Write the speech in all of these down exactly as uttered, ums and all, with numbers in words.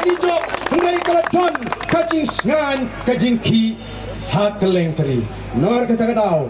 Ngi jop, hynrei ka la don ka jingshngaiñ, ka jingkhih ha kylleng ka ri. Namar kata ka daw,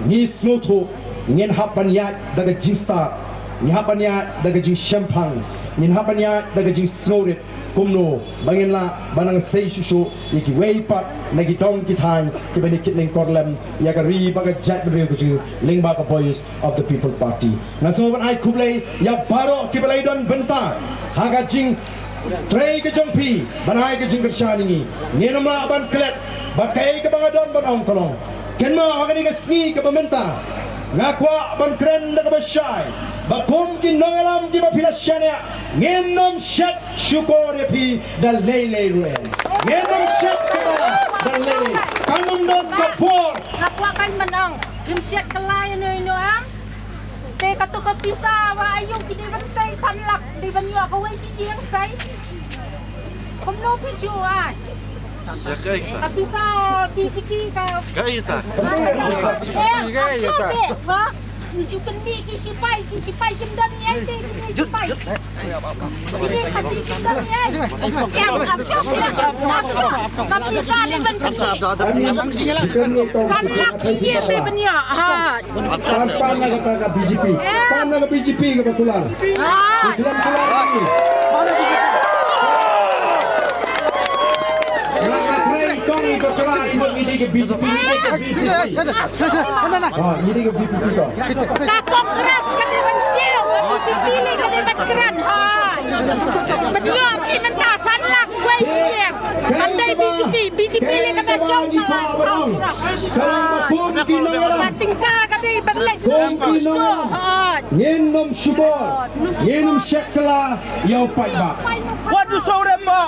ngi sngewthuh, ngin hap ban ïaid da ka jingstad, ngi hap ban ïaid da ka jingshemphang, ngin hap ban ïaid da ka jingsngewrit, kumno ba ngin lah ban nang sei shuh shuh ïa kiwei pat na ki dong ki thaiñ kiba ngi kit lyngkor lem ïa ka ri bad ka jaitbynriew ka jong ngi lyngba ka Voice of the People Party. Nga sngewbha ban ai khublei ïa baroh kiba la ïadon bynta ha ka jingtrei ka jong phi ban ai ka jingkyrshan ïa ngi. Ngin ym lah ban klet bad kaei kaba nga don ban ong ka long, kynmaw ha kane ka sngi kaba mynta, nga kwah ban kren da kaba shai ba kum ki nongïalam kiba phi la shaniah, ngin ym shet shukor ïa phi da lei lei ruh. Ngin ym shet kylla da lei lei. Kan ym don ka por. Nga kwah kan ban ong, ngim shet kylla ïano ïano em. Te kato ka pisa ba aïu ki dei ban sei san lak, dei ban ïoh kawei shi ïing sei. Kumno phi ju ai? Ïa kaei kata? Ka pisa B J P ka. Kaei kata? Eh, ka pisa se, ha? Ju pynmih ki sipai, ki sipai kim don ïa ki sipai. Ki dei ka pisa kim don ïa. Em, ka pisa se, ka pisa. Ka pisa dei ban pynmih. San lak shi ïing dei ban ïoh. Ha. Pan, pan na kata ka B J P. Pan na ka B J P kaba kular. Ki khlem kular lagi. Na ka trei kong i bakla i bok i dei ka B J P, i dei ka B P P. Ha, i dei ka B P P to. Ka Congress ka dei ban siew, ka B J P lei ka dei ban kren. Ha. Ban ïoh ki mynta san lak wei shi ïing. Kam dei B J P, B J P lei ka da shong ka la. Ka tyngka ka dei ban leit. Ngin ym shukor, ngin ym shet kylla ïa u paidbah.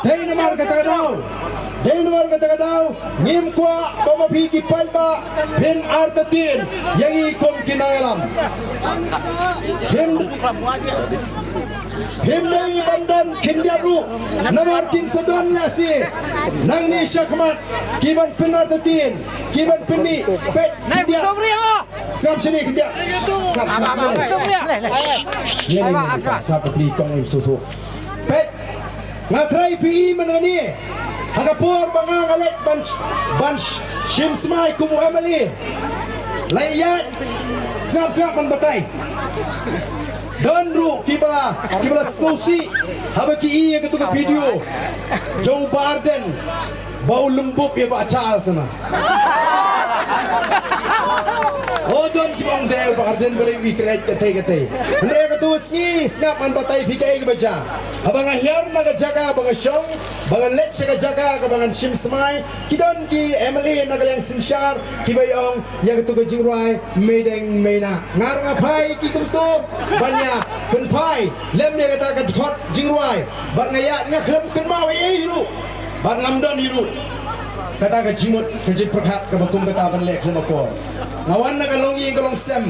Dei namar kata ka daw, dei namar kata ka daw, ngim kwah ba ma phi ki paidbah phin artatien ïa ngi kum ki nongïalam. Phin Phin dei ban don khyndiat ruh, namar kin sa don lehse nangne shakhmat ki ban pynartatien, ki ban pynmih. Peit khyndiat. Sngap shane khyndiat. Sngap, sngap. Ïa ne, sngap, phi tong im suthu. Peit. Nga trai phi i mynne. Ha ka por ba nga nga leit ban, ban sh-, shim smai kum u M L A. La ïaid. Sngap, sngap, ban batai. Don ruh kiba, kiba la sngewsih haba ki i ïa katu ka video jong u Bah Ardent ba u lymbub ïa Bah Charles na. O don kiba ong dei u Bah Ardent ba la ïohi kret katei katei. Hynrei katu ka sngi sngap ngan batai phi kaei kaba jia. Haba nga hiar na ka jaka ba nga shong, ba ngan leit sha ka jaka kaba ngan shim smai, ki don ki M L A na ka liang synshar kiba ïa ong ïa katu ka jingrwai Meideng Meina. Nga ruh nga phai ki kumto ban ïa pynphai lem ïa kata ka dkhot jingrwai. Bad nga ïa, nga khlem kynmaw ei ei ruh. Bad ngam don ei ruh kata ka jingmut, ka jingpyrkhat kaba kum kata ban leh khlem akor. Nga wan na ka longïing ka longsem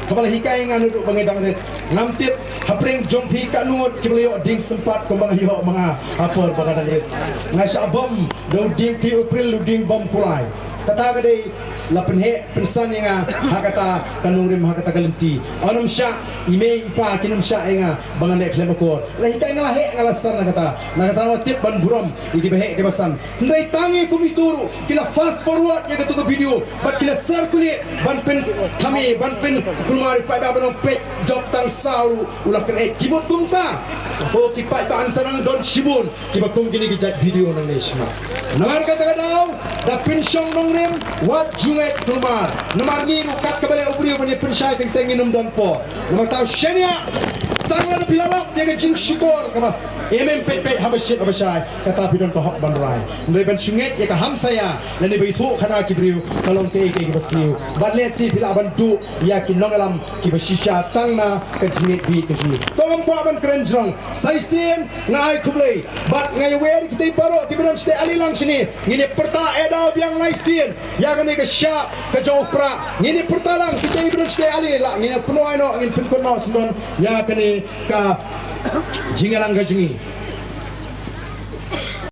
kaba la hikai nga naduh ba nga dang rit. Ngam tip hapdeng jong phi katno ngut kiba la ïoh dieng sympat kumba nga ïoh ma nga ha por ba nga dang rit. Nga shah bom da u dieng ti u pril, u dieng bom kulai. Kata ka dei la pynheh pynsan ïa nga ha kata ka nongrim, ha kata ka lynti. Ym shah i mei i pa, kim shah ïa nga ba ngan leh khlem akor. La hikai nga la heh, nga la san na kata. Na kata nga tip ban burom ïa kiba heh kiba san. Hynrei tang ïa kum ito ruh ki la fast forward ïa katu ka video bad ki la circulate ban pynthame, ban pynkulmar ïa u paidbah ba nang peit jop tang saw ruh u la kren. Ki mut kumta. O ki paidbah, yn sa nang don shibun kiba kum kine ki jait video nangne shakhmat. Namar kata ka daw da pynshong nongrim, wat ju ngeit kulmar. Namar ngi ruh kat kaba leh u briew ban ïa pynshai teng teng ngin ym don por. Namar kata u shaniah, tang lada phi la lap ïa ka jingshukor kaba em em peit peit haba shit haba shai, kata phi don ka hok ban rai. Hynrei ban shu ngeit ïa ka hamsaïa lane ba ithuh khana ki briew ka long kaei kaei kaba sniew. Bad lehse phi lah ban duh ïa ki nongïalam kiba shisha tang na ka jingngeit bit ka jingngeit. To ngam kwah ban kren jrong. Sa shisien nga ai khublei bad nga ïawer ïa kitei baroh kiba don shatei ali lang shane. Ngin ïa pyrta eh da biang lai sien ïa kane ka shap ka jong u Prah. Ngin ïa pyrta lang kitei ba don shatei ali, la ngin ïa pynwai noh, ngin pynkut noh syndon ïa kane ka jingïalang ka jong ngi.